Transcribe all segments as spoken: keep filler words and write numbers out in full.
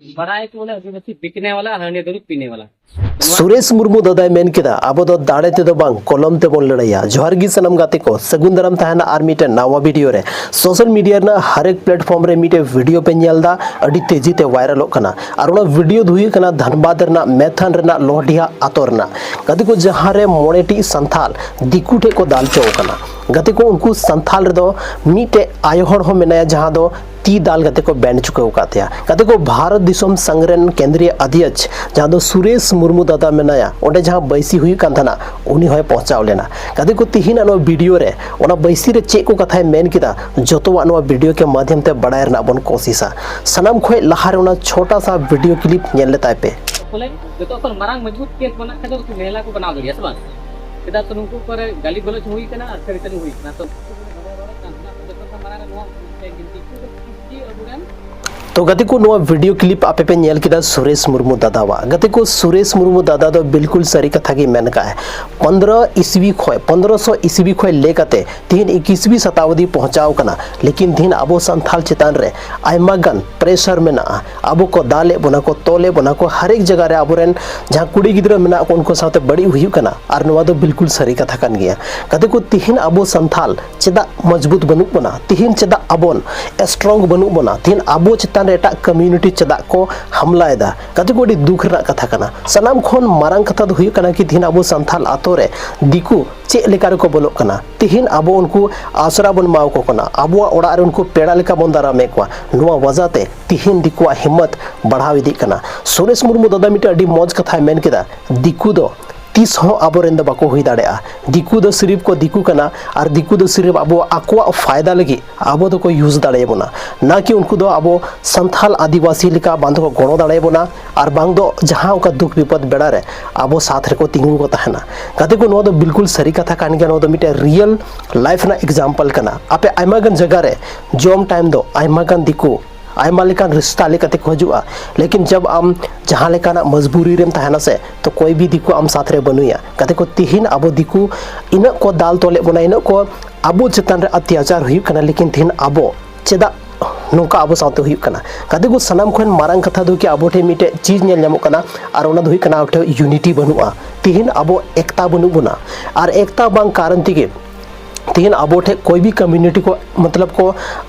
बड़ा है कि बोले आदिवासी बिकने वाला, हरने दरुद पीने वाला। ᱥᱩᱨᱮᱥ ᱢᱩᱨᱢᱩ ᱫᱟᱫᱟᱭ ᱢᱮᱱ ᱠᱮᱫᱟ, ᱟᱵᱚ ᱫᱚ ᱫᱟᱲᱮ ᱛᱮᱫᱚ ᱵᱟᱝ, ᱠᱚᱞᱚᱢ ᱛᱮᱵᱚᱱ ᱞᱟᱹᱲᱦᱟᱹᱭᱟ᱾ ᱡᱚᱦᱟᱨ ᱜᱮ ᱥᱟᱱᱟᱢ ᱜᱟᱛᱮ ᱠᱚ, ᱥᱟᱹᱜᱩᱱ ᱫᱟᱨᱟᱢ ᱛᱟᱦᱮᱱᱟ ᱟᱨ ᱢᱤᱫᱴᱮᱱ ᱱᱟᱣᱟ ᱵᱷᱤᱰᱤᱭᱳ ᱨᱮ᱾ ᱥᱳᱥᱟᱞ ᱢᱤᱰᱤᱭᱟ ᱨᱮᱱᱟᱜ ᱦᱟᱨᱮᱠ ᱯᱞᱟᱴᱯᱷᱚᱨᱢ ᱨᱮ ᱢᱤᱫᱴᱮᱱ ᱵᱷᱤᱰᱤᱭᱳ ᱯᱮ ᱧᱮᱞ ᱮᱫᱟ, ᱟᱹᱰᱤ ᱛᱮᱡᱤ ᱛᱮ ᱵᱷᱟᱭᱨᱟᱞᱚᱜ ᱠᱟᱱᱟ᱾ ᱟᱨ ᱚᱱᱟ ᱵᱷᱤᱰᱤᱭᱳ ᱫᱚ ᱦᱩᱭᱩᱜ ᱠᱟᱱᱟ ᱫᱷᱟᱱᱵᱟᱫᱽ ᱨᱮᱱᱟᱜ ᱢᱮᱛᱷᱟᱱ ᱨᱮᱱᱟᱜ ᱞᱚᱦᱰᱤᱦᱟ ᱟᱛᱳ ᱨᱮᱱᱟᱜ᱾ ᱜᱟᱛᱮ ᱠᱚ, ᱡᱟᱦᱟᱸ ᱨᱮ ᱢᱚᱬᱮ ᱴᱤ ᱥᱟᱱᱛᱷᱟᱞ ᱫᱤᱠᱩ ᱴᱷᱮᱱ ᱠᱚ ᱫᱟᱞ ᱦᱚᱪᱚ ᱟᱠᱟᱱᱟ᱾ ᱜᱟᱛᱮ ᱠᱚ, ᱩᱱᱠᱩ ᱥᱟᱱᱛᱷᱟᱞ ᱨᱮᱫᱚ ᱢᱤᱫᱴᱮᱡ ᱟᱭᱳ ᱦᱚᱲ ᱦᱚᱸ ᱢᱮᱱᱟᱭᱟ, ᱡᱟᱦᱟᱸ ᱫᱚ ᱛᱤ ᱫᱟᱞ ᱠᱟᱛᱮ ᱠᱚ ᱵᱮᱱᱰ ᱪᱩᱠᱟᱹᱣ ᱟᱠᱟᱫ ᱛᱟᱭᱟ᱾ ᱜᱟᱛᱮ ᱠᱚ, ᱵᱷᱟᱨᱚᱛ ᱫᱤᱥᱚᱢ ᱥᱟᱝ ᱨᱮᱱ ᱠᱮᱱᱫᱨᱤᱭᱚ ᱟᱫᱷᱭᱚᱠᱥ ᱡᱟᱦᱟᱸ ᱫᱚ ᱥᱩᱨᱮᱥ ᱢᱩᱨᱢᱩ ᱫᱟᱫᱟ ᱢᱮᱱᱟᱭᱟ, ᱚᱸᱰᱮ ᱡᱟᱦᱟᱸ ᱵᱟᱹᱭᱥᱤ ᱦᱩᱭᱩᱜ ᱠᱟᱱ ᱛᱟᱦᱮᱱᱟ, ᱩᱱᱤ ᱦᱚᱸᱭ ᱯᱚᱦᱪᱟᱣ ᱞᱮᱱᱟ᱾ ᱜᱟᱛᱮ ᱠᱚ, ᱛᱤᱦᱤᱧᱟᱜ ᱱᱚᱣᱟ ᱵᱷᱤᱰᱤᱭᱳ ᱨᱮ ᱚᱱᱟ ᱵᱟᱹᱭᱥᱤ ᱨᱮ ᱪᱮᱫ ᱠᱚ ᱠᱟᱛᱷᱟᱭ ᱢᱮᱱ ᱠᱮᱫᱟ, ᱡᱚᱛᱚᱣᱟᱜ ᱱᱚᱣᱟ ᱵᱷᱤᱰᱤᱭᱳ ᱠᱮ ᱢᱟᱫᱷᱭᱚᱢ ᱛᱮ ᱵᱟᱲᱟᱭ ᱨᱮᱱᱟᱜ ᱵᱚᱱ ᱠᱳᱥᱤᱥᱟ᱾ ᱥᱟᱱᱟᱢ ᱠᱷᱚᱱ ᱞᱟᱦᱟ ᱨᱮ ᱚᱱᱟ ᱪᱷᱳᱴᱟ ᱥᱟ ᱵᱷᱤᱰᱤᱭᱳ ᱠᱞᱤᱯ ᱧᱮᱞ ᱞᱮᱛᱟᱭ ᱯᱮ᱾ ᱵᱚᱞᱮ ᱡᱚᱛᱚ ᱠᱷᱚᱱ ᱢᱟᱨᱟᱝ ᱢᱚᱡᱽᱵᱩᱛ ᱠᱮᱥ ᱵᱮᱱᱟᱜ ᱠᱷᱟᱡ ᱫᱚ ᱢᱮᱞᱟ ᱠᱚ ᱵᱮᱱᱟᱣ ᱫᱟᱲᱮᱭᱟᱜᱼᱟ, ᱥᱮ ᱵᱟᱝ? ᱪᱮᱫᱟᱜ ᱥᱮ ᱱᱩᱠᱩ ᱠᱚᱨᱮ ᱜᱟᱹᱞᱤ ᱜᱟᱞᱚᱪ ᱦᱩᱭ ᱠᱟᱱᱟ ᱟᱨ ᱠᱷᱟᱹᱨᱤ ᱠᱷᱟᱹᱨᱤ ᱦᱩᱭ ᱠᱟᱱᱟ, ᱛᱚ ᱩᱱᱠᱩ ᱠᱚ ᱨᱚᱲ ᱨᱚᱲᱮᱫ ᱠᱟᱱ ᱛᱟᱦᱮᱱᱟ, ᱛᱚ ᱡᱚᱛᱚ ᱠᱷᱚᱱ ᱢᱟᱨᱟᱝ ᱨᱮ ᱱᱚᱣᱟ ᱢᱤᱫᱴᱮᱱ ᱜᱤᱱᱛᱤ ᱠᱚ ᱠᱤᱥᱤ ᱟᱵᱚᱨᱮᱱ ᱛᱚ ᱜᱟᱛᱮ ᱠᱚ, ᱱᱚᱣᱟ ᱵᱷᱤᱰᱤᱭᱳ ᱠᱞᱤᱯ ᱟᱯᱮ ᱯᱮ ᱧᱮᱞ ᱠᱮᱫᱟ ᱥᱩᱨᱮᱥ ᱢᱩᱨᱢᱩ ᱫᱟᱫᱟᱣᱟᱜ᱾ ᱜᱟᱛᱮ ᱠᱚ, ᱥᱩᱨᱮᱥ ᱢᱩᱨᱢᱩ ᱫᱟᱫᱟ ᱫᱚ ᱵᱤᱞᱠᱩᱞ ᱥᱟᱹᱨᱤ ᱠᱟᱛᱷᱟ ᱜᱮ ᱢᱮᱱ ᱠᱟᱜᱼᱟᱭ᱾ ᱯᱚᱱᱫᱽᱨᱚ ᱤᱥᱣᱤ ᱠᱷᱚᱱ, ᱯᱚᱱᱫᱽᱨᱚᱥᱚ ᱤᱥᱣᱤ ᱠᱷᱚᱱ ᱞᱮ ᱠᱟᱛᱮ ᱛᱤᱦᱤᱧ ᱤᱠᱤᱥᱣᱤ ᱥᱟᱛᱟᱵᱫᱤ ᱯᱚᱦᱪᱟᱣ ᱠᱟᱱᱟ, ᱞᱮᱠᱤᱱ ᱛᱤᱦᱤᱧ ᱟᱵᱚ ᱥᱟᱱᱛᱷᱟᱞ ᱪᱮᱛᱟᱱ ᱨᱮ ᱟᱭᱢᱟ ᱜᱟᱱ ᱯᱨᱮᱥᱟᱨ ᱢᱮᱱᱟᱜᱼᱟ᱾ ᱟᱵᱚ ᱠᱚ ᱫᱟᱞᱮᱫ ᱵᱚᱱᱟ ᱠᱚ, ᱛᱚᱞᱮᱫ ᱵᱚᱱᱟ ᱠᱚ, ᱦᱟᱨᱮᱠ ᱡᱟᱭᱜᱟ ᱨᱮ ᱟᱵᱚᱨᱮᱱ ᱡᱟᱦᱟᱸ ᱠᱩᱲᱤ ᱜᱤᱫᱽᱨᱟᱹ ᱢᱮᱱᱟᱜ ᱠᱚ, ᱩᱱᱠᱩ ᱥᱟᱶᱛᱮ ᱵᱟᱹᱲᱤᱡ ᱦᱩᱭᱩᱜ ᱠᱟᱱᱟ᱾ ᱟᱨ ᱱᱚᱣᱟ ᱫᱚ ᱵᱤᱞᱠᱩᱞ ᱥᱟᱹᱨᱤ ᱠᱟᱛᱷᱟ ᱠᱟᱱ ᱜᱮᱭᱟ᱾ ᱜᱟᱛᱮ ᱠᱚ, ᱛᱤᱦᱤᱧ ᱟᱵᱚ ᱥᱟᱱᱛᱷᱟᱞ ᱪᱮᱫᱟᱜ ᱢᱚᱡᱽᱵᱩᱛ ᱵᱟᱹᱱᱩᱜ ᱵᱚᱱᱟ? ᱛᱤᱦᱤᱧ ᱪᱮᱫᱟᱜ ᱟᱵᱚᱱ ᱥᱴᱨᱚᱝ ᱵᱟᱹᱱᱩᱜ ᱵᱚᱱᱟ? ᱛᱤᱦᱤᱧ ᱟᱵᱚ ᱪᱮᱛᱟᱱ ᱨᱮ ᱮᱴᱟᱜ ᱠᱚᱢᱭᱩᱱᱤᱴᱤ ᱪᱮᱫᱟᱜ ᱠᱚ ᱦᱟᱢᱞᱟᱭᱮᱫᱟ? ᱜᱟᱛᱮ ᱠᱚ, ᱟᱹᱰᱤ ᱫᱩᱠ ᱨᱮᱱᱟᱜ ᱠᱟᱛᱷᱟ ᱠᱟᱱᱟ᱾ ᱥᱟᱱᱟᱢ ᱠᱷᱚᱱ ᱢᱟᱨᱟᱝ ᱠᱟᱛᱷᱟ ᱫᱚ ᱦᱩᱭᱩᱜ ᱠᱟᱱᱟ ᱠᱤ ᱛᱤᱦᱤᱧ ᱟᱵᱚ ᱥᱟᱱᱛᱷᱟᱞ ᱟᱛᱳ ᱨᱮ ᱫᱤᱠᱩ ᱪᱮᱫ ᱞᱮᱠᱟ ᱨᱮᱠᱚ ᱵᱚᱞᱚᱜ ᱠᱟᱱᱟ? ᱛᱤᱦᱤᱧ ᱟᱵᱚ ᱩᱱᱠᱩ ᱟᱥᱨᱟ ᱵᱚᱱ ᱮᱢᱟᱣᱟᱠᱚ ᱠᱟᱱᱟ, ᱟᱵᱚᱣᱟᱜ ᱚᱲᱟᱜ ᱨᱮ ᱩᱱᱠᱩ ᱯᱮᱲᱟ ᱞᱮᱠᱟ ᱵᱚᱱ ᱫᱟᱨᱟᱢᱮᱫ ᱠᱚᱣᱟ᱾ ᱱᱚᱣᱟ ᱣᱟᱡᱟᱛᱮ ᱛᱤᱦᱤᱧ ᱫᱤᱠᱩᱣᱟᱜ ᱦᱤᱢᱢᱚᱛ ᱵᱟᱲᱦᱟᱣ ᱤᱫᱤᱜ ᱠᱟᱱᱟ᱾ ᱥᱩᱨᱮᱥ ᱢᱩᱨᱢᱩ ᱫᱟᱫᱟ ᱢᱤᱫᱴᱮᱱ ᱟᱹᱰᱤ ᱢᱚᱡᱽ ᱠᱟᱛᱷᱟᱭ ᱢᱮᱱ ᱠᱮᱫᱟ, ᱫᱤᱠᱩ ᱫᱚ ᱛᱤᱥ ᱦᱚᱸ ᱟᱵᱚᱨᱮᱱ ᱫᱚ ᱵᱟᱠᱚ ᱦᱩᱭ ᱫᱟᱲᱮᱭᱟᱜᱼᱟ᱾ ᱫᱤᱠᱩ ᱫᱚ ᱥᱤᱨᱤᱯ ᱠᱚ ᱫᱤᱠᱩ ᱠᱟᱱᱟ ᱟᱨ ᱫᱤᱠᱩ ᱫᱚ ᱥᱤᱨᱤᱯ ᱟᱵᱚ ᱟᱠᱚᱣᱟᱜ ᱯᱷᱟᱭᱫᱟ ᱞᱟᱹᱜᱤᱫ ᱟᱵᱚ ᱫᱚᱠᱚ ᱤᱭᱩᱡᱽ ᱫᱟᱲᱮᱭᱟᱵᱚᱱᱟ, ᱱᱟ ᱠᱤ ᱩᱱᱠᱩ ᱫᱚ ᱟᱵᱚ ᱥᱟᱱᱛᱷᱟᱞ ᱟᱹᱫᱤᱵᱟᱹᱥᱤ ᱞᱮᱠᱟ ᱵᱟᱝ ᱫᱚᱠᱚ ᱜᱚᱲᱚ ᱫᱟᱲᱮᱭᱟᱵᱚᱱᱟ ᱟᱨ ᱵᱟᱝ ᱫᱚ ᱡᱟᱦᱟᱸ ᱚᱱᱠᱟ ᱫᱩᱠ ᱵᱤᱯᱚᱫ ᱵᱮᱲᱟ ᱨᱮ ᱟᱵᱚ ᱥᱟᱛᱷ ᱨᱮᱠᱚ ᱛᱤᱸᱜᱩ ᱠᱚ ᱛᱟᱦᱮᱱᱟ᱾ ᱜᱟᱛᱮ ᱠᱚ, ᱱᱚᱣᱟ ᱫᱚ ᱵᱤᱞᱠᱩᱞ ᱥᱟᱹᱨᱤ ᱠᱟᱛᱷᱟ ᱠᱟᱱ ᱜᱮᱭᱟ, ᱱᱚᱣᱟ ᱫᱚ ᱢᱤᱫᱴᱮᱱ ᱨᱤᱭᱮᱞ ᱞᱟᱭᱤᱯᱷ ᱨᱮᱱᱟᱜ ᱮᱠᱡᱟᱢᱯᱚᱞ ᱠᱟᱱᱟ᱾ ᱟᱯᱮ ᱟᱭᱢᱟ ᱜᱟᱱ ᱡᱟᱭᱜᱟ ᱨᱮ ᱡᱚᱢ ᱴᱟᱭᱤᱢ ᱫᱚ ᱟᱭᱢᱟ ᱜᱟᱱ ᱫᱤᱠᱩ ᱟᱭᱢᱟ ᱞᱮᱠᱟᱱ ᱨᱤᱥᱛᱟ ᱞᱮᱠᱟᱛᱮ ᱠᱚ ᱦᱤᱡᱩᱜᱼᱟ, ᱞᱮᱠᱤᱱ ᱡᱟᱵ ᱟᱢ ᱡᱟᱦᱟᱸ ᱞᱮᱠᱟᱱᱟᱜ ᱢᱚᱡᱽᱵᱩᱨᱤ ᱨᱮᱢ ᱛᱟᱦᱮᱱᱟ ᱥᱮ, ᱛᱚ ᱠᱚᱭ ᱵᱷᱤ ᱫᱤᱠᱩ ᱟᱢ ᱥᱟᱛᱷ ᱨᱮ ᱵᱟᱹᱱᱩᱭᱟ᱾ ᱜᱟᱛᱮ ᱠᱚ, ᱛᱤᱦᱤᱧ ᱟᱵᱚ ᱫᱤᱠᱩ ᱤᱱᱟᱹᱜ ᱠᱚ ᱫᱟᱞ ᱛᱚᱞᱮᱫ ᱵᱚᱱᱟ, ᱤᱱᱟᱹᱜ ᱠᱚ ᱟᱵᱚ ᱪᱮᱛᱟᱱ ᱨᱮ ᱚᱛᱛᱟᱪᱟᱨ ᱦᱩᱭᱩᱜ ᱠᱟᱱᱟ, ᱞᱮᱠᱤᱱ ᱛᱤᱦᱤᱧ ᱟᱵᱚ ᱪᱮᱫᱟᱜ ᱱᱚᱝᱠᱟ ᱟᱵᱚ ᱥᱟᱶᱛᱮ ᱦᱩᱭᱩᱜ ᱠᱟᱱᱟ᱾ ᱜᱟᱛᱮ ᱠᱚ, ᱥᱟᱱᱟᱢ ᱠᱷᱚᱱ ᱢᱟᱨᱟᱝ ᱠᱟᱛᱷᱟ ᱫᱚ ᱠᱤ ᱟᱵᱚ ᱴᱷᱮᱱ ᱢᱤᱫᱴᱮᱡ ᱪᱤᱡᱽ ᱧᱮᱞ ᱧᱟᱢᱚᱜ ᱠᱟᱱᱟ, ᱟᱨ ᱚᱱᱟ ᱫᱚ ᱦᱩᱭᱩᱜ ᱠᱟᱱᱟ ᱟᱵᱚ ᱴᱷᱮᱱ ᱤᱭᱩᱱᱤᱴᱤ ᱵᱟᱹᱱᱩᱜᱼᱟ᱾ ᱛᱤᱦᱤᱧ ᱟᱵᱚ ᱮᱠᱛᱟ ᱵᱟᱹᱱᱩᱜ ᱵᱚᱱᱟ, ᱟᱨ ᱮᱠᱛᱟ ᱵᱟᱝ ᱠᱟᱨᱚᱱ ᱛᱮᱜᱮ ᱛᱤᱦᱤᱧ ᱟᱵᱚ ᱴᱷᱮᱱ ᱠᱚᱭ ᱵᱷᱤ ᱠᱚᱢᱤᱭᱩᱱᱤᱴᱤ ᱠᱚ ᱢᱚᱛᱞᱚᱵ ᱠᱚ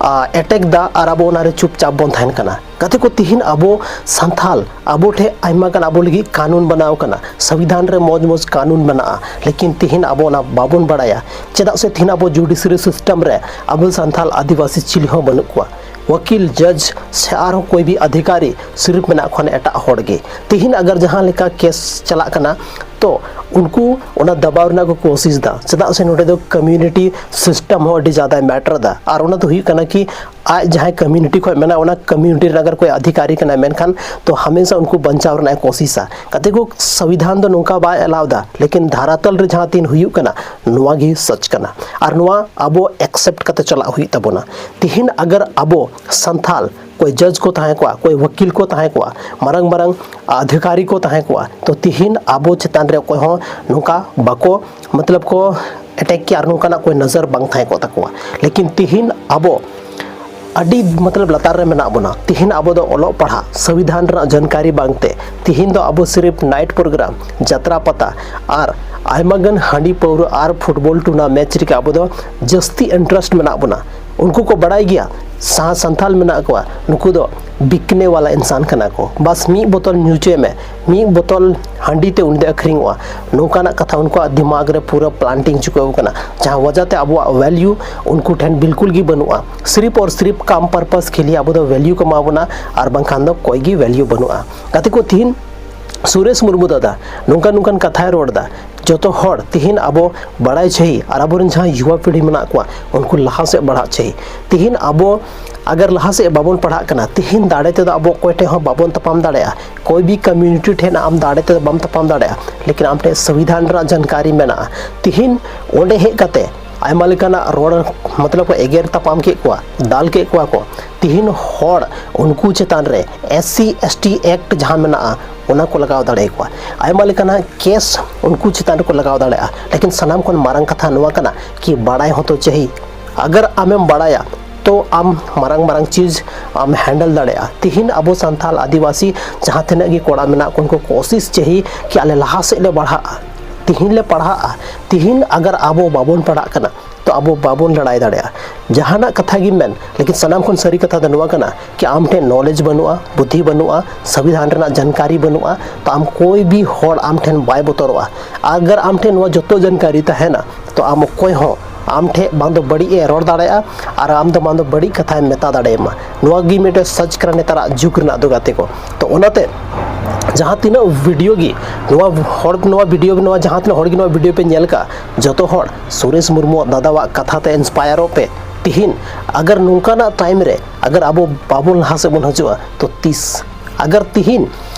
ᱮᱴᱮᱠ ᱫᱟ, ᱟᱨ ᱟᱵᱚ ᱚᱱᱟᱨᱮ ᱪᱩᱯᱪᱟᱯ ᱵᱚᱱ ᱛᱟᱦᱮᱱ ᱠᱟᱱᱟ᱾ ᱜᱟᱛᱮ ᱠᱚ, ᱛᱤᱦᱤᱧ ᱟᱵᱚ ᱥᱟᱱᱛᱷᱟᱞ, ᱟᱵᱚ ᱴᱷᱮᱱ ᱟᱭᱢᱟ ᱜᱟᱱ ᱟᱵᱚ ᱞᱟᱹᱜᱤᱫ ᱠᱟᱹᱱᱩᱱ ᱵᱮᱱᱟᱣ ᱠᱟᱱᱟ, ᱥᱚᱝᱵᱤᱫᱷᱟᱱ ᱨᱮ ᱢᱚᱡᱽ ᱢᱚᱡᱽ ᱠᱟᱹᱱᱩᱱ ᱢᱮᱱᱟᱜᱼᱟ, ᱞᱮᱠᱤᱱ ᱛᱤᱦᱤᱧ ᱟᱵᱚ ᱚᱱᱟ ᱵᱟᱵᱚᱱ ᱵᱟᱲᱟᱭᱟ᱾ ᱪᱮᱫᱟᱜ ᱥᱮ ᱛᱤᱦᱤᱧ ᱟᱵᱚ ᱡᱩᱰᱤᱥᱤᱭᱟᱨᱤ ᱥᱤᱥᱴᱮᱢ ᱨᱮ ᱟᱵᱚ ᱥᱟᱱᱛᱷᱟᱞ ᱟᱹᱫᱤᱵᱟᱹᱥᱤ ᱪᱤᱞᱤ ᱦᱚᱸ ᱵᱟᱹᱱᱩᱜ ᱠᱚᱣᱟ᱾ ᱣᱟᱹᱠᱤᱞ, ᱡᱟᱡᱽ ᱥᱮ ᱟᱨᱦᱚᱸ ᱠᱚᱭ ᱵᱷᱤ ᱟᱫᱷᱤᱠᱟᱨᱤ ᱥᱤᱨᱤᱯ ᱢᱮᱱᱟᱜ ᱠᱷᱟᱱ ᱮᱴᱟᱜ ᱦᱚᱲ ᱜᱮ᱾ ᱛᱤᱦᱤᱧ ᱟᱜᱟᱨ ᱡᱟᱦᱟᱸ ᱞᱮᱠᱟ ᱠᱮᱥ ᱪᱟᱞᱟᱜ ᱠᱟᱱᱟ, ᱛᱚ ᱩᱱᱠᱩ ᱚᱱᱟ ᱫᱟᱵᱟᱣ ᱨᱮᱱᱟᱜ ᱠᱚ ᱠᱳᱥᱤᱥ ᱫᱟ᱾ ᱪᱮᱫᱟᱜ ᱥᱮ ᱱᱚᱰᱮ ᱫᱚ ᱠᱚᱢᱤᱭᱩᱱᱤᱴᱤ ᱥᱤᱥᱴᱮᱢ ᱦᱚᱸ ᱟᱹᱰᱤ ᱡᱟᱫᱟᱭ ᱢᱮᱴᱟᱨ ᱫᱟ᱾ ᱟᱨ ᱚᱱᱟ ᱫᱚ ᱦᱩᱭᱩᱜ ᱠᱟᱱᱟ ᱠᱤ ᱟᱡ ᱡᱟᱦᱟᱸᱭ ᱠᱚᱢᱤᱭᱩᱱᱤᱴᱤ ᱠᱷᱚᱱ ᱢᱮᱱᱟᱜ, ᱚᱱᱟ ᱠᱚᱢᱤᱭᱩᱱᱤᱴᱤ ᱨᱮᱱ ᱟᱜᱟᱨ ᱠᱚᱭ ᱟᱫᱷᱤᱠᱟᱨᱤ ᱠᱟᱱᱟᱭ, ᱢᱮᱱᱠᱷᱟᱱ ᱛᱚ ᱦᱟᱢᱮᱥᱟ ᱩᱱᱠᱩ ᱵᱟᱧᱪᱟᱣ ᱨᱮᱱᱟᱜ ᱮ ᱠᱳᱥᱤᱥᱟ᱾ ᱜᱟᱛᱮ ᱠᱚ, ᱥᱚᱝᱵᱤᱫᱷᱟᱱ ᱫᱚ ᱱᱚᱝᱠᱟ ᱵᱟᱭ ᱮᱞᱟᱣ ᱫᱟ, ᱞᱮᱠᱤᱱ ᱫᱷᱟᱨᱟᱛᱟᱞ ᱨᱮ ᱡᱟᱦᱟᱸ ᱛᱤᱱ ᱦᱩᱭᱩᱜ ᱠᱟᱱᱟ, ᱱᱚᱣᱟ ᱜᱮ ᱥᱚᱪ ᱠᱟᱱᱟ᱾ ᱟᱨ ᱱᱚᱣᱟ ᱟᱵᱚ ᱮᱠᱥᱮᱯᱴ ᱠᱟᱛᱮ ᱪᱟᱞᱟᱜ ᱦᱩᱭᱩᱜ ᱛᱟᱵᱚᱱᱟ᱾ ᱛᱤᱦᱤᱧ ᱟᱜᱟᱨ ᱟᱵᱚ ᱥᱟᱱᱛᱷᱟᱞ ᱠᱚᱭ ᱡᱟᱡᱽ ᱠᱚ ᱛᱟᱦᱮᱸ ᱠᱚᱜᱼᱟ, ᱠᱚᱭ ᱣᱟᱹᱠᱤᱞ ᱠᱚ ᱛᱟᱦᱮᱸ ᱠᱚᱜᱼᱟ, ᱢᱟᱨᱟᱝ ᱢᱟᱨᱟᱝ ᱟᱫᱷᱤᱠᱟᱨᱤ ᱠᱚ ᱛᱟᱦᱮᱸ ᱠᱚᱜᱼᱟ, ᱛᱚ ᱛᱤᱦᱤᱧ ᱟᱵᱚ ᱪᱮᱛᱟᱱ ᱨᱮ ᱚᱠᱚᱭ ᱦᱚᱸ ᱱᱚᱝᱠᱟ ᱵᱟᱠᱚ, ᱢᱚᱛᱞᱚᱵ ᱠᱚ ᱮᱴᱮᱠ ᱠᱮᱭᱟ, ᱟᱨ ᱱᱚᱝᱠᱟᱱᱟᱜ ᱠᱚᱭ ᱱᱚᱡᱚᱨ ᱵᱟᱝ ᱛᱟᱦᱮᱸ ᱠᱚᱜ ᱛᱟᱠᱚᱣᱟ᱾ ᱞᱮᱠᱤᱱ ᱛᱤᱦᱤᱧ ᱟᱵᱚ ᱟᱹᱰᱤ, ᱢᱚᱛᱞᱚᱵ, ᱞᱟᱛᱟᱨ ᱨᱮ ᱢᱮᱱᱟᱜ ᱵᱚᱱᱟ᱾ ᱛᱤᱦᱤᱧ ᱟᱵᱚ ᱫᱚ ᱚᱞᱚᱜ ᱯᱟᱲᱦᱟᱜ, ᱥᱚᱝᱵᱤᱫᱷᱟᱱ ᱨᱮᱱᱟᱜ ᱡᱟᱱᱠᱟᱨᱤ ᱵᱟᱝᱛᱮ ᱛᱤᱦᱤᱧ ᱫᱚ ᱟᱵᱚ ᱥᱤᱨᱤᱯ ᱱᱟᱭᱤᱴ ᱯᱨᱳᱜᱨᱟᱢ, ᱡᱟᱛᱨᱟ ᱯᱟᱛᱟ ᱟᱨ ᱟᱭᱢᱟ ᱜᱟᱱ ᱦᱟᱺᱰᱤ ᱯᱟᱹᱣᱨᱟᱹ ᱟᱨ ᱯᱷᱩᱴᱵᱚᱞ ᱴᱩᱨᱱᱟᱢᱮᱱᱴ ᱨᱮᱜᱮ ᱟᱵᱚ ᱫᱚ ᱡᱟᱹᱥᱛᱤ ᱤᱱᱴᱟᱨᱮᱥᱴ ᱢᱮᱱᱟᱜ ᱵᱚᱱᱟ᱾ ᱩᱱᱠᱩ ᱠᱚ ᱵᱟᱲᱟᱭ ᱜᱮᱭᱟ, ᱥᱟ-, ᱥᱟᱱᱛᱷᱟᱞ ᱢᱮᱱᱟᱜ ᱠᱚᱣᱟ, ᱱᱩᱠᱩ ᱫᱚ ᱵᱤᱠᱱᱮ ᱣᱟᱞᱟ ᱤᱱᱥᱟᱱ ᱠᱟᱱᱟ ᱠᱚ᱾ ᱵᱟᱥ ᱢᱤᱫ ᱵᱳᱛᱚᱞ ᱧᱩ ᱦᱚᱪᱚᱭ ᱢᱮ, ᱢᱤᱫ ᱵᱳᱛᱚᱞ ᱦᱟᱺᱰᱤ ᱛᱮ ᱩᱱᱤ ᱫᱚ ᱟᱹᱠᱷᱨᱤᱧᱚᱜᱼᱟ᱾ ᱱᱚᱝᱠᱟᱱᱟᱜ ᱠᱟᱛᱷᱟ ᱩᱱᱠᱩᱣᱟᱜ ᱫᱤᱢᱟᱜᱽ ᱨᱮ ᱯᱩᱨᱟᱹ ᱯᱞᱟᱱᱴᱤᱝ ᱪᱩᱠᱟᱹᱣ ᱠᱟᱱᱟ, ᱡᱟᱦᱟᱸ ᱣᱟᱡᱟ ᱛᱮ ᱟᱵᱚᱣᱟᱜ ᱵᱷᱮᱞᱭᱩ ᱩᱱᱠᱩ ᱴᱷᱮᱱ ᱵᱤᱞᱠᱩᱞ ᱜᱮ ᱵᱟᱹᱱᱩᱜᱼᱟ᱾ ᱥᱤᱨᱤᱯ ᱚᱨ ᱥᱤᱨᱤᱯ ᱠᱟᱢ ᱯᱟᱨᱯᱟᱥ ᱠᱷᱮᱞᱤ ᱟᱵᱚ ᱫᱚ ᱵᱷᱮᱞᱭᱩ ᱠᱚ ᱮᱢᱟ ᱵᱚᱱᱟ, ᱟᱨ ᱵᱟᱝᱠᱷᱟᱱ ᱫᱚ ᱠᱚᱭ ᱜᱮ ᱵᱷᱮᱞᱭᱩ ᱵᱟᱹᱱᱩᱜᱼᱟ᱾ ᱜᱟᱛᱮ ᱠᱚ, ᱛᱤᱦᱤᱧ ᱥᱩᱨᱮᱥ ᱢᱩᱨᱢᱩ ᱫᱟᱫᱟ ᱱᱚᱝᱠᱟᱱ ᱱᱚᱝᱠᱟᱱ ᱠᱟᱛᱷᱟᱭ ᱨᱚᱲ ᱮᱫᱟ᱾ ᱡᱚᱛᱚ ᱦᱚᱲ ᱛᱤᱦᱤᱧ ᱟᱵᱚ ᱵᱟᱲᱟᱭ ᱪᱟᱹᱦᱤ, ᱟᱨ ᱟᱵᱚᱨᱮᱱ ᱡᱟᱦᱟᱸ ᱭᱩᱣᱟ ᱯᱤᱲᱦᱤ ᱢᱮᱱᱟᱜ ᱠᱚᱣᱟ, ᱩᱱᱠᱩ ᱞᱟᱦᱟ ᱥᱮᱫ ᱵᱟᱲᱦᱟᱜ ᱪᱟᱹᱦᱤ᱾ ᱛᱤᱦᱤᱧ ᱟᱵᱚ ᱟᱜᱟᱨ ᱞᱟᱦᱟ ᱥᱮᱫ ᱵᱟᱵᱚᱱ ᱯᱟᱲᱦᱟᱜ ᱠᱟᱱᱟ, ᱛᱤᱦᱤᱧ ᱫᱟᱲᱮ ᱛᱮᱫᱚ ᱟᱵᱚ ᱚᱠᱚᱭ ᱴᱷᱮᱱ ᱦᱚᱸ ᱵᱟᱵᱚᱱ ᱛᱟᱯᱟᱢ ᱫᱟᱲᱮᱭᱟᱜᱼᱟ᱾ ᱠᱚᱭ ᱵᱷᱤ ᱠᱚᱢᱤᱭᱩᱱᱤᱴᱤ ᱴᱷᱮᱱ ᱟᱢ ᱫᱟᱲᱮ ᱛᱮᱫᱚ ᱵᱟᱢ ᱛᱟᱯᱟᱢ ᱫᱟᱲᱮᱭᱟᱜᱼᱟ, ᱞᱮᱠᱤᱱ ᱟᱢ ᱴᱷᱮᱱ ᱥᱚᱝᱵᱤᱫᱷᱟᱱ ᱨᱮᱱᱟᱜ ᱡᱟᱱᱠᱟᱨᱤ ᱢᱮᱱᱟᱜᱼᱟ᱾ ᱛᱤᱦᱤᱧ ᱚᱸᱰᱮ ᱦᱮᱡ ᱠᱟᱛᱮ ᱟᱭᱢᱟ ᱞᱮᱠᱟᱱᱟᱜ ᱨᱚᱲ, ᱢᱚᱛᱞᱚᱵ ᱠᱚ ᱮᱜᱮᱨ ᱛᱟᱯᱟᱢ ᱠᱮᱫ ᱠᱚᱣᱟ, ᱫᱟᱞ ᱠᱮᱫ ᱠᱚᱣᱟ ᱠᱚ᱾ ᱛᱤᱦᱤᱧ ᱦᱚᱲ ᱩᱱᱠᱩ ᱪᱮᱛᱟᱱ ᱨᱮ S C S T act ᱡᱟᱦᱟᱸ ᱢᱮᱱᱟᱜᱼᱟ, ᱚᱱᱟ ᱠᱚ ᱞᱟᱜᱟᱣ ᱫᱟᱲᱮᱭᱟᱠᱚᱣᱟ᱾ ᱟᱭᱢᱟ ᱞᱮᱠᱟᱱᱟᱜ ᱠᱮᱥ ᱩᱱᱠᱩ ᱪᱮᱛᱟᱱ ᱨᱮᱠᱚ ᱞᱟᱜᱟᱣ ᱫᱟᱲᱮᱭᱟᱜᱼᱟ᱾ ᱞᱮᱠᱤᱱ ᱥᱟᱱᱟᱢ ᱠᱷᱚᱱ ᱢᱟᱨᱟᱝ ᱠᱟᱛᱷᱟ ᱱᱚᱣᱟ ᱠᱟᱱᱟ ᱠᱤ ᱵᱟᱲᱟᱭ ᱦᱚᱸᱛᱚ ᱪᱟᱹᱦᱤ᱾ ᱟᱜᱟᱨ ᱟᱢᱮᱢ ᱵᱟᱲᱟᱭᱟ, ᱛᱚ ᱟᱢ ᱢᱟᱨᱟᱝ ᱢᱟᱨᱟᱝ ᱪᱤᱡᱽ ᱟᱢ ᱦᱮᱱᱰᱮᱞ ᱫᱟᱲᱮᱭᱟᱜᱼᱟ᱾ ᱛᱤᱦᱤᱧ ᱟᱵᱚ ᱥᱟᱱᱛᱟᱞ ᱟᱹᱫᱤᱵᱟᱹᱥᱤ ᱡᱟᱦᱟᱸ ᱛᱤᱱᱟᱹᱜ ᱜᱮ ᱠᱚᱲᱟ ᱢᱮᱱᱟᱜ ᱠᱚ, ᱩᱱᱠᱩ ᱠᱳᱥᱤᱥ ᱪᱟᱹᱦᱤ ᱠᱤ ᱟᱞᱮ ᱞᱟᱦᱟ ᱥᱮᱫ ᱞᱮ ᱵᱟᱲᱦᱟᱜᱼᱟ, ᱛᱤᱦᱤᱧ ᱞᱮ ᱯᱟᱲᱦᱟᱜᱼᱟ᱾ ᱛᱤᱦᱤᱧ ᱟᱜᱟᱨ ᱟᱵᱚ ᱵᱟᱵᱚᱱ ᱯᱟᱲᱦᱟᱜ ᱠᱟᱱᱟ, ᱛᱚ ᱟᱵᱚ ᱵᱟᱵᱚᱱ ᱞᱟᱲᱟᱭ ᱫᱟᱲᱮᱭᱟᱜᱼᱟ᱾ ᱡᱟᱦᱟᱱᱟᱜ ᱠᱟᱛᱷᱟ ᱜᱮᱢ ᱢᱮᱱ, ᱞᱮᱠᱤᱱ ᱥᱟᱱᱟᱢ ᱠᱷᱚᱱ ᱥᱟᱹᱨᱤ ᱠᱟᱛᱷᱟ ᱫᱚ ᱱᱚᱣᱟ ᱠᱟᱱᱟ ᱠᱤ ᱟᱢ ᱴᱷᱮᱱ ᱱᱚᱞᱮᱡᱽ ᱵᱟᱹᱱᱩᱜᱼᱟ, ᱵᱩᱫᱽᱫᱷᱤ ᱵᱟᱹᱱᱩᱜᱼᱟ, ᱥᱚᱝᱵᱤᱫᱷᱟᱱ ᱨᱮᱱᱟᱜ ᱡᱟᱱᱠᱟᱨᱤ ᱵᱟᱹᱱᱩᱜᱼᱟ, ᱛᱚ ᱟᱢ ᱠᱚᱭ ᱵᱤ ᱦᱚᱲ ᱟᱢ ᱴᱷᱮᱱ ᱵᱟᱭ ᱵᱚᱛᱚᱨᱚᱜᱼᱟ᱾ ᱟᱜᱟᱨ ᱟᱢ ᱴᱷᱮᱱ ᱱᱚᱣᱟ ᱡᱚᱛᱚ ᱡᱟᱱᱠᱟᱨᱤ ᱛᱟᱦᱮᱱᱟ, ᱛᱚ ᱟᱢ ᱚᱠᱚᱭ ᱦᱚᱸ ᱟᱢ ᱴᱷᱮᱱ ᱵᱟᱝ ᱫᱚ ᱵᱟᱹᱲᱤᱡ ᱮ ᱨᱚᱲ ᱫᱟᱲᱮᱭᱟᱜᱼᱟ ᱟᱨ ᱟᱢ ᱫᱚ ᱵᱟᱝ ᱫᱚ ᱵᱟᱹᱲᱤᱡ ᱠᱟᱛᱷᱟᱭ ᱢᱮᱛᱟ ᱫᱟᱲᱮᱭᱟᱢᱟ᱾ ᱱᱚᱣᱟ ᱜᱮ ᱢᱤᱫᱴᱮᱱ ᱥᱟᱪ ᱠᱟᱱᱟ ᱱᱮᱛᱟᱨᱟᱜ ᱡᱩᱜᱽ ᱨᱮᱱᱟᱜ ᱫᱚ, ᱜᱟᱛᱮ ᱠᱚ᱾ ᱛᱚ ᱚᱱᱟᱛᱮ ᱡᱟᱦᱟᱸ ᱛᱤᱱᱟᱹᱜ ᱵᱷᱤᱰᱤᱭᱳ ᱜᱮ ᱱᱚᱣᱟ ᱦᱚᱲ, ᱱᱚᱣᱟ ᱵᱷᱤᱰᱤᱭᱳ, ᱱᱚᱣᱟ ᱡᱟᱦᱟᱸ ᱛᱤᱱᱟᱹᱜ ᱦᱚᱲ ᱜᱮ ᱱᱚᱣᱟ ᱵᱷᱤᱰᱤᱭᱳ ᱯᱮ ᱧᱮᱞ ᱠᱟᱜᱼᱟ, ᱡᱚᱛᱚ ᱦᱚᱲ ᱥᱩᱨᱮᱥ ᱢᱩᱨᱢᱩ ᱫᱟᱫᱟᱣᱟᱜ ᱠᱟᱛᱷᱟ ᱛᱮ ᱤᱱᱥᱯᱟᱭᱟᱨᱚᱜ ᱯᱮ᱾ ᱛᱤᱦᱤᱧ ᱟᱜᱟᱨ ᱱᱚᱝᱠᱟᱱᱟᱜ ᱴᱟᱭᱤᱢ ᱨᱮ ᱟᱜᱟᱨ ᱟᱵᱚ ᱵᱟᱵᱚᱱ ᱞᱟᱦᱟ ᱥᱮᱫ ᱵᱚᱱ ᱦᱤᱡᱩᱜᱼᱟ, ᱛᱚ ᱛᱤᱥ? ᱟᱜᱟᱨ ᱛᱤᱦᱤᱧ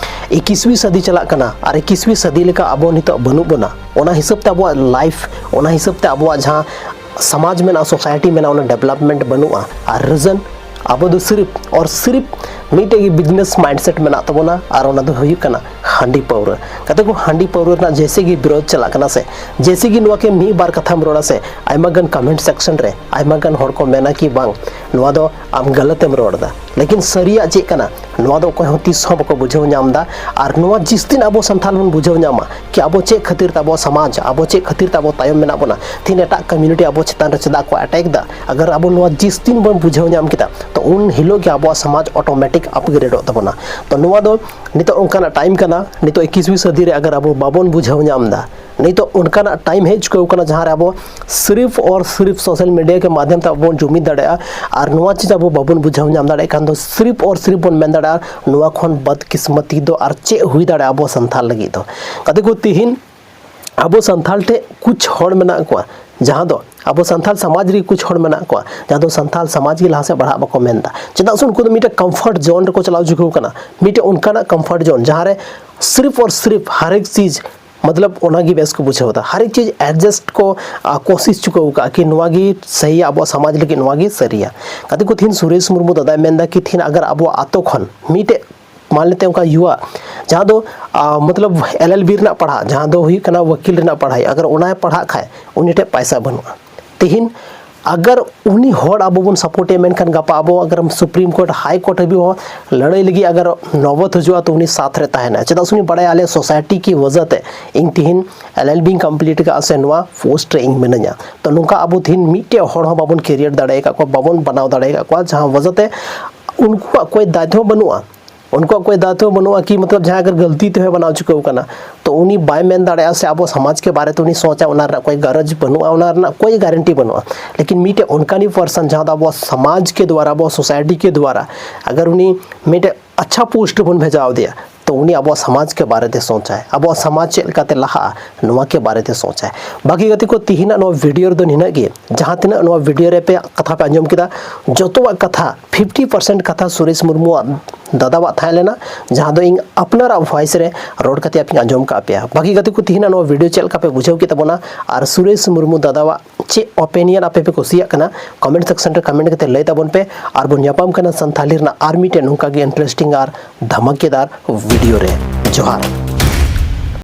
ᱤᱠᱤᱥᱣᱤ ᱥᱟᱫᱤ ᱪᱟᱞᱟᱜ ᱠᱟᱱᱟ ᱟᱨ ᱤᱠᱤᱥᱣᱤ ᱥᱟᱫᱤ ᱞᱮᱠᱟ ᱟᱵᱚ ᱱᱤᱛᱚᱜ ᱵᱟᱹᱱᱩᱜ ᱵᱚᱱᱟ, ᱚᱱᱟ ᱦᱤᱥᱟᱹᱵ ᱛᱮ ᱟᱵᱚᱣᱟᱜ ᱞᱟᱭᱤᱯᱷ, ᱚᱱᱟ ᱦᱤᱥᱟᱹᱵ ᱛᱮ ᱟᱵᱚᱣᱟᱜ ᱡᱟᱦᱟᱸ ᱥᱚᱢᱟᱡᱽ ᱢᱮᱱᱟᱜᱼᱟ, ᱥᱳᱥᱟᱭᱴᱤ ᱢᱮᱱᱟᱜᱼᱟ, ᱚᱱᱟ ᱰᱮᱵᱷᱞᱚᱯᱢᱮᱱᱴ ᱵᱟᱹᱱᱩᱜᱼᱟ᱾ ᱟᱨ ᱨᱤᱡᱚᱱ, ᱟᱵᱚ ᱫᱚ ᱥᱤᱨᱤᱯ ᱟᱨ ᱥᱤᱨᱤᱯ ᱢᱤᱫᱴᱮᱡ ᱜᱮ ᱵᱤᱡᱽᱱᱮᱥ ᱢᱟᱭᱤᱱᱰᱥᱮᱴ ᱢᱮᱱᱟᱜ ᱛᱟᱵᱚᱱᱟ, ᱟᱨ ᱚᱱᱟ ᱫᱚ ᱦᱩᱭᱩᱜ ᱠᱟᱱᱟ ᱦᱟᱺᱰᱤ ᱯᱟᱹᱣᱨᱟᱹ᱾ ᱜᱟᱛᱮ ᱠᱚ, ᱦᱟᱺᱰᱤ ᱯᱟᱹᱣᱨᱟᱹ ᱨᱮᱱᱟᱜ ᱡᱮᱭᱥᱮ ᱜᱮ ᱵᱤᱨᱳᱫᱷ ᱪᱟᱞᱟᱜ ᱠᱟᱱᱟ ᱥᱮ, ᱡᱮᱭᱥᱮ ᱜᱮ ᱱᱚᱣᱟ ᱠᱮ ᱢᱤᱫ ᱵᱟᱨ ᱠᱟᱛᱷᱟᱢ ᱨᱚᱲᱟ ᱥᱮ, ᱟᱭᱢᱟ ᱜᱟᱱ ᱠᱚᱢᱮᱱᱴ ᱥᱮᱠᱥᱚᱱ ᱨᱮ ᱟᱭᱢᱟ ᱜᱟᱱ ᱦᱚᱲ ᱠᱚ ᱢᱮᱱᱟ ᱠᱤ ᱵᱟᱝ, ᱱᱚᱣᱟ ᱫᱚ ᱟᱢ ᱜᱟᱞᱟᱛ ᱮᱢ ᱨᱚᱲ ᱮᱫᱟ᱾ ᱞᱮᱠᱤᱱ ᱥᱟᱹᱨᱤᱭᱟᱜ ᱪᱮᱫ ᱠᱟᱱᱟ, ᱱᱚᱣᱟ ᱫᱚ ᱚᱠᱚᱭ ᱦᱚᱸ ᱛᱤᱥ ᱦᱚᱸ ᱵᱟᱠᱚ ᱵᱩᱡᱷᱟᱹᱣ ᱧᱟᱢ ᱮᱫᱟ᱾ ᱟᱨ ᱱᱚᱣᱟ ᱡᱤᱥ ᱫᱤᱱ ᱟᱵᱚ ᱥᱟᱱᱛᱟᱲ ᱵᱚᱱ ᱵᱩᱡᱷᱟᱹᱣ ᱧᱟᱢᱟ ᱠᱤ ᱟᱵᱚ ᱪᱮᱫ ᱠᱷᱟᱹᱛᱤᱨ ᱛᱮ ᱟᱵᱚ ᱥᱚᱢᱟᱡᱽ, ᱟᱵᱚ ᱪᱮᱫ ᱠᱷᱟᱹᱛᱤᱨ ᱛᱮ ᱟᱵᱚ ᱛᱟᱭᱚᱢ ᱢᱮᱱᱟᱜ ᱵᱚᱱᱟ, ᱛᱤᱦᱤᱧ ᱮᱴᱟᱜ ᱠᱚᱢᱤᱭᱩᱱᱤᱴᱤ ᱟᱵᱚ ᱪᱮᱛᱟᱱ ᱨᱮ ᱪᱮᱫᱟᱜ ᱠᱚ ᱮᱴᱮᱠ ᱮᱫᱟ, ᱟᱜᱟᱨ ᱟᱵᱚ ᱱᱚᱣᱟ ᱡᱤᱥ ᱫᱤᱱ ᱵᱚᱱ ᱵᱩᱡᱷᱟᱹᱣ ᱧᱟᱢ ᱠᱮᱫᱟ, ᱛᱚ ᱩᱱ ᱦᱤᱞᱳᱜ ᱜᱮ ᱟᱵᱚᱣᱟᱜ ᱥᱚᱢᱟᱡᱽ ᱚᱴᱳᱢᱮᱴᱤᱠ ᱟᱯᱜᱨᱮᱰᱚᱜ ᱛᱟᱵᱚᱱᱟ᱾ ᱛᱚ ᱱᱚᱣᱟ ᱫᱚ ᱱᱤᱛᱚᱜ ᱚᱱᱠᱟᱱᱟᱜ ᱴᱟᱭᱤᱢ ᱠᱟᱱᱟ, ᱱᱤᱛᱚᱜ ᱤᱠᱤᱥᱣᱤ ᱥᱟᱹᱫᱤ ᱨᱮ ᱟᱜᱟᱨ ᱟᱵᱚ ᱵᱟᱵᱚᱱ ᱵᱩᱡᱷᱟᱹᱣ ᱧᱟᱢ ᱮᱫᱟ, ᱱᱤᱛᱚᱜ ᱚᱱᱠᱟᱱᱟᱜ ᱴᱟᱭᱤᱢ ᱦᱮᱡ ᱪᱩᱠᱟᱹᱣ ᱠᱟᱱᱟ ᱡᱟᱦᱟᱸ ᱨᱮ ᱟᱵᱚ ᱥᱤᱨᱤᱯ ᱟᱨ ᱥᱤᱨᱤᱯ ᱥᱳᱥᱟᱞ ᱢᱤᱰᱤᱭᱟ ᱠᱮ ᱢᱟᱫᱷᱭᱚᱢ ᱛᱮ ᱟᱵᱚ ᱵᱚᱱ ᱡᱩᱢᱤᱫ ᱫᱟᱲᱮᱭᱟᱜᱼᱟ᱾ ᱟᱨ ᱱᱚᱣᱟ ᱪᱤᱡᱽ ᱟᱵᱚ ᱵᱟᱵᱚᱱ ᱵᱩᱡᱷᱟᱹᱣ ᱧᱟᱢ ᱫᱟᱲᱮᱭᱟᱜ ᱠᱷᱟᱱ ᱫᱚ ᱥᱤᱨᱤᱯ ᱟᱨ ᱥᱤᱨᱤᱯ ᱵᱚᱱ ᱢᱮᱱ ᱫᱟᱲᱮᱭᱟᱜᱼᱟ ᱱᱚᱣᱟ ᱠᱷᱚᱱ ᱵᱚᱫᱠᱤᱥᱢᱚᱛᱤ ᱫᱚ ᱟᱨ ᱪᱮᱫ ᱦᱩᱭ ᱫᱟᱲᱮᱭᱟᱜᱼᱟ ᱟᱵᱚ ᱥᱟᱱᱛᱟᱲ ᱞᱟᱹᱜᱤᱫ ᱫᱚ᱾ ᱜᱟᱛᱮ ᱠᱚ, ᱛᱤᱦᱤᱧ ᱟᱵᱚ ᱥᱟᱱᱛᱟᱲ ᱴᱷᱮᱱ ᱠᱩᱪ ᱦᱚᱲ ᱢᱮᱱᱟᱜ ᱠᱚᱣᱟ, ᱡᱟᱦᱟᱸ ᱫᱚ ᱟᱵᱚ ᱥᱟᱱᱛᱟᱲ ᱥᱚᱢᱟᱡᱽ ᱨᱮ ᱠᱩᱪ ᱦᱚᱲ ᱢᱮᱱᱟᱜ ᱠᱚᱣᱟ, ᱡᱟᱦᱟᱸ ᱫᱚ ᱥᱟᱱᱛᱟᱲ ᱥᱚᱢᱟᱡᱽ ᱜᱮ ᱞᱟᱦᱟ ᱥᱮᱫ ᱵᱟᱲᱦᱟᱜ ᱵᱟᱠᱚ ᱢᱮᱱ ᱮᱫᱟ᱾ ᱪᱮᱫᱟᱜ ᱥᱮ ᱩᱱᱠᱩ ᱫᱚ ᱢᱤᱫᱴᱮᱱ ᱠᱚᱢᱯᱷᱚᱨᱴ ᱡᱳᱱ ᱨᱮᱠᱚ ᱪᱟᱞᱟᱣ ᱪᱩᱠᱟᱹᱣ ᱠᱟᱱᱟ, ᱢᱤᱫᱴᱮᱱ ᱚᱱᱠᱟᱱᱟᱜ ᱠᱚᱢᱯᱷᱚᱨᱴ ᱡᱳᱱ ᱡᱟᱦᱟᱸ ᱨᱮ ᱥᱤᱨᱤᱯ ᱟᱨ ᱥᱤᱨᱤᱯ ᱦᱟᱨ ᱮᱠ ᱪᱤᱡᱽ ᱢᱚᱛᱞᱚᱵ ᱚᱱᱟ ᱜᱮ ᱵᱮᱥ ᱠᱚ ᱵᱩᱡᱷᱟᱹᱣ ᱮᱫᱟ᱾ ᱦᱟᱨ ᱮᱠ ᱪᱤᱡᱽ ᱮᱰᱡᱟᱥᱴ ᱠᱚ, ᱟ, ᱠᱳᱥᱤᱥ ᱪᱩᱠᱟᱹᱣ ᱟᱠᱟᱫᱼᱟ ᱠᱤ ᱱᱚᱣᱟ ᱜᱮ ᱥᱟᱹᱦᱤᱭᱟ, ᱟᱵᱚᱣᱟᱜ ᱥᱚᱢᱟᱡᱽ ᱞᱟᱹᱜᱤᱫ ᱱᱚᱣᱟ ᱜᱮ ᱥᱟᱹᱨᱤᱭᱟ᱾ ᱜᱟᱛᱮ ᱠᱚ, ᱛᱤᱦᱤᱧ ᱥᱩᱨᱮᱥ ᱢᱩᱨᱢᱩ ᱫᱟᱫᱟᱭ ᱢᱮᱱ ᱮᱫᱟ ᱠᱤ ᱛᱤᱦᱤᱧ ᱟᱜᱟᱨ ᱟᱵᱚᱣᱟᱜ ᱟᱛᱳ ᱠᱷᱚᱱ ᱢᱤᱫᱴᱮᱡ ᱢᱟᱱ ᱞᱮᱛᱮ ᱚᱱᱠᱟ ᱭᱩᱣᱟ ᱡᱟᱦᱟᱸ ᱫᱚ, ᱟ, ᱢᱚᱛᱞᱚᱵ ᱮᱞ ᱮᱞ ᱵᱤ ᱨᱮᱱᱟᱜ ᱯᱟᱲᱦᱟᱜ, ᱡᱟᱦᱟᱸ ᱫᱚ ᱦᱩᱭᱩᱜ ᱠᱟᱱᱟ ᱣᱟᱹᱠᱤᱞ ᱨᱮᱱᱟᱜ ᱯᱟᱲᱦᱟᱜ, ᱟᱜᱟᱨ ᱚᱱᱟᱭ ᱯᱟᱲᱦᱟᱜ ᱠᱷᱟᱡ ᱩᱱᱤ ᱴᱷᱮᱡ ᱯᱟᱭᱥᱟ ᱵᱟᱹᱱᱩᱜᱼᱟ᱾ ᱛᱤᱦᱤᱧ ᱟᱜᱟᱨ ᱩᱱᱤ ᱦᱚᱲ ᱟᱵᱚ ᱵᱚᱱ ᱥᱟᱯᱳᱨᱴ ᱮᱭᱟ, ᱢᱮᱱᱠᱷᱟᱱ ᱜᱟᱯᱟ ᱟᱵᱚ ᱟᱜᱟᱨ ᱥᱩᱯᱨᱤᱢ ᱠᱳᱨᱴ, ᱦᱟᱭ ᱠᱳᱨᱴ ᱦᱟᱹᱵᱤᱡ ᱦᱚᱸ ᱞᱟᱹᱲᱦᱟᱹᱭ ᱞᱟᱹᱜᱤᱫ ᱟᱜᱟᱨ ᱱᱚᱵᱚᱛ ᱦᱤᱡᱩᱜᱼᱟ, ᱛᱚ ᱩᱱᱤ ᱥᱟᱛᱷ ᱨᱮ ᱛᱟᱦᱮᱱᱟ᱾ ᱪᱮᱫᱟᱜ ᱥᱮ ᱩᱱᱤ ᱵᱟᱲᱟᱭᱟ, ᱟᱞᱮ ᱥᱳᱥᱟᱭᱴᱤ ᱠᱤ ᱣᱟᱡᱟ ᱛᱮ ᱤᱧ ᱛᱤᱦᱤᱧ ᱮᱞ ᱮᱞ ᱵᱤᱧ ᱠᱚᱢᱯᱞᱤᱴ ᱟᱠᱟᱫᱼᱟ ᱥᱮ ᱱᱚᱣᱟ ᱯᱳᱥᱴ ᱨᱮ ᱤᱧ ᱢᱤᱱᱟᱹᱧᱟ᱾ ᱛᱚ ᱱᱚᱝᱠᱟ ᱟᱵᱚ ᱛᱤᱦᱤᱧ ᱢᱤᱫᱴᱮᱡ ᱦᱚᱲ ᱦᱚᱸ ᱵᱟᱵᱚᱱ ᱠᱮᱨᱤᱭᱟᱨ ᱫᱟᱲᱮ ᱟᱠᱟᱫ ᱠᱚᱣᱟ, ᱵᱟᱵᱚᱱ ᱵᱮᱱᱟᱣ ᱫᱟᱲᱮ ᱟᱠᱟᱫ ᱠᱚᱣᱟ, ᱡᱟᱦᱟᱸ ᱣᱟᱡᱟ ᱛᱮ ᱩᱱᱠᱩᱣᱟᱜ ᱠᱚᱭ ᱫᱟᱭᱤᱛᱛᱚ ᱵᱟᱹᱱᱩᱜᱼᱟ᱾ ᱩᱱᱠᱩᱣᱟᱜ ᱠᱚᱭ ᱫᱟᱭᱤᱛᱛᱚ ᱵᱟᱹᱱᱩᱜᱼᱟ ᱠᱤ, ᱢᱚᱛᱞᱚᱵ, ᱡᱟᱦᱟᱸᱭ ᱟᱜᱟᱨ ᱜᱟᱹᱞᱛᱤ ᱛᱮᱦᱚᱸ ᱵᱮᱱᱟᱣ ᱪᱩᱠᱟᱹᱣ ᱠᱟᱱᱟ, ᱛᱚ ᱩᱱᱤ ᱵᱟᱭ ᱢᱮᱱ ᱫᱟᱲᱮᱭᱟᱜᱼᱟ ᱥᱮ ᱟᱵᱚ ᱥᱚᱢᱟᱡᱽ ᱠᱮ ᱵᱟᱨᱮ ᱛᱮ ᱩᱱᱤ ᱥᱚᱪᱟ, ᱚᱱᱟ ᱨᱮᱱᱟᱜ ᱠᱚᱭ ᱜᱟᱨᱚᱡᱽ ᱵᱟᱹᱱᱩᱜᱼᱟ, ᱚᱱᱟ ᱨᱮᱱᱟᱜ ᱠᱚᱭ ᱜᱟᱨᱮᱱᱴᱤ ᱵᱟᱹᱱᱩᱜᱼᱟ᱾ ᱞᱮᱠᱤᱱ ᱢᱤᱫᱴᱮᱡ ᱚᱱᱠᱟᱱᱤ ᱯᱟᱨᱥᱚᱱ, ᱡᱟᱦᱟᱸ ᱫᱚ ᱟᱵᱚ ᱥᱚᱢᱟᱡᱽ ᱠᱮ ᱫᱣᱟᱨᱟ, ᱟᱵᱚ ᱥᱳᱥᱟᱭᱴᱤ ᱠᱮ ᱫᱣᱟᱨᱟ ᱟᱜᱟᱨ ᱩᱱᱤ ᱢᱤᱫᱴᱮᱡ ᱟᱪᱪᱷᱟ ᱯᱳᱥᱴ ᱵᱚᱱ ᱵᱷᱮᱡᱟᱣ ᱫᱮᱭᱟ, ᱛᱚ ᱩᱱᱤ ᱟᱵᱚᱣᱟᱜ ᱥᱚᱢᱟᱡᱽ ᱠᱮ ᱵᱟᱨᱮ ᱛᱮ ᱥᱚᱪᱟᱭ, ᱟᱵᱚᱣᱟᱜ ᱥᱚᱢᱟᱡᱽ ᱪᱮᱫ ᱞᱮᱠᱟᱛᱮ ᱞᱟᱦᱟᱜᱼᱟ, ᱱᱚᱣᱟ ᱠᱮ ᱵᱟᱨᱮ ᱛᱮ ᱥᱚᱪᱟᱭ᱾ ᱵᱟᱹᱠᱤ ᱜᱟᱛᱮ ᱠᱚ, ᱛᱤᱦᱤᱧᱟᱜ ᱱᱚᱣᱟ ᱵᱷᱤᱰᱤᱭᱳ ᱨᱮᱫᱚ ᱱᱤᱱᱟᱹᱜ ᱜᱮ᱾ ᱡᱟᱦᱟᱸ ᱛᱤᱱᱟᱹᱜ ᱱᱚᱣᱟ ᱵᱷᱤᱰᱤᱭᱳ ᱨᱮ ᱯᱮ ᱠᱟᱛᱷᱟ ᱯᱮ ᱟᱸᱡᱚᱢ ᱠᱮᱫᱟ, ᱡᱚᱛᱚᱣᱟᱜ ᱠᱟᱛᱷᱟ, ᱯᱷᱤᱯᱴᱤ ᱯᱟᱨᱥᱮᱱᱴ ᱠᱟᱛᱷᱟ ᱥᱩᱨᱮᱥ ᱢᱩᱨᱢᱩᱣᱟᱜ ᱫᱟᱫᱟᱣᱟᱜ ᱛᱟᱦᱮᱸ ᱞᱮᱱᱟ, ᱡᱟᱦᱟᱸ ᱫᱚ ᱤᱧ ᱟᱯᱱᱟᱨᱟᱜ ᱵᱷᱚᱭᱮᱥ ᱨᱮ ᱨᱚᱲ ᱠᱟᱛᱮ ᱟᱯᱮᱧ ᱟᱸᱡᱚᱢ ᱠᱟᱜ ᱯᱮᱭᱟ᱾ ᱵᱟᱹᱠᱤ ᱜᱟᱛᱮ ᱠᱚ, ᱛᱤᱦᱤᱧᱟᱜ ᱱᱚᱣᱟ ᱵᱷᱤᱰᱤᱭᱳ ᱪᱮᱫ ᱞᱮᱠᱟ ᱯᱮ ᱵᱩᱡᱷᱟᱹᱣ ᱠᱮᱫ ᱛᱟᱵᱚᱱᱟ, ᱟᱨ ᱥᱩᱨᱮᱥ ᱢᱩᱨᱢᱩ ᱫᱟᱫᱟᱣᱟᱜ ᱪᱮᱫ ᱳᱯᱤᱱᱤᱭᱚᱱ ᱟᱯᱮ ᱯᱮ ᱠᱩᱥᱤᱭᱟᱜ ᱠᱟᱱᱟ, ᱠᱚᱢᱮᱱᱴ ᱥᱮᱠᱥᱚᱱ ᱨᱮ ᱠᱚᱢᱮᱱᱴ ᱠᱟᱛᱮ ᱞᱟᱹᱭ ᱛᱟᱵᱚᱱ ᱯᱮ᱾ ᱟᱨ ᱵᱚᱱ ᱧᱟᱯᱟᱢ ᱠᱟᱱᱟ ᱥᱟᱱᱛᱷᱟᱞᱤ ᱨᱮᱱᱟᱜ ᱟᱨ ᱢᱤᱫᱴᱮᱱ ᱱᱚᱝᱠᱟ ᱜᱮ ᱤᱱᱴᱟᱨᱮᱥᱴᱤᱝ ᱟᱨ ᱫᱷᱟᱢᱟᱠᱮᱫᱟᱨ ᱵᱷᱤᱰᱤᱭᱳ ᱨᱮ᱾ ᱡᱚᱦᱟᱨ᱾